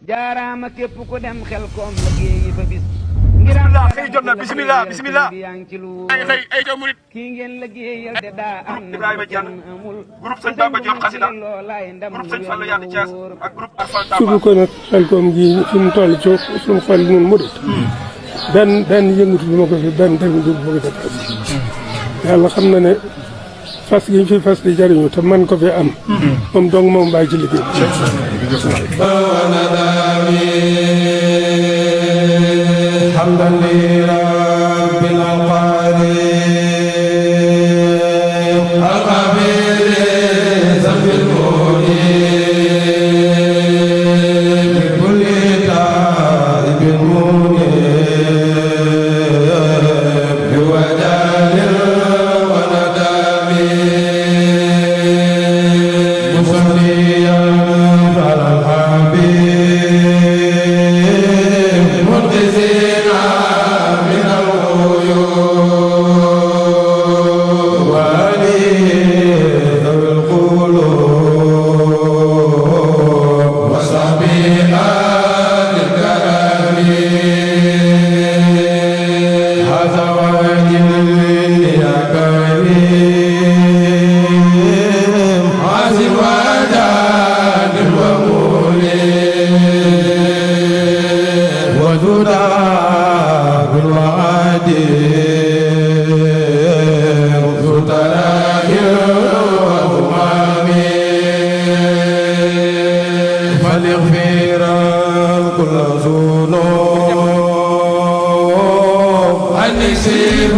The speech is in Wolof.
jaaraama képp ku dem xel koom liggéeyi fa bis bismillah xëy jot na bismillah bismillah ay xëy ay ca murit kii ngeen liggéeyal de daa am Ibrahima Diagne groupe sëñ Bamba Dior xasida groupe sëñ Fallou Yade Thiass ak groupe Arfal Tamba subu ko nag xel koom gi fi mu toll ci suñu xel ñun murit benn yëngatu du ma ko fi benn def du ma ko def yàlla xam na ne fas gi ñu fi fas di jariñu te man ko fi am moom dong moom bàyyi ci liggéey حمدا لرب القدير القبيل ذنب المنيب بكل تائب منيب بودال وندم مصليا على الحبيب منقذين من الغيوب وآله ذوي القلوب وصحبه آل الكرم هذا واجب يا كريم عازم ودان ومولد وجودا بالوعد ذو تلاهي وهمام فليغفر كل ذنوب أن يسير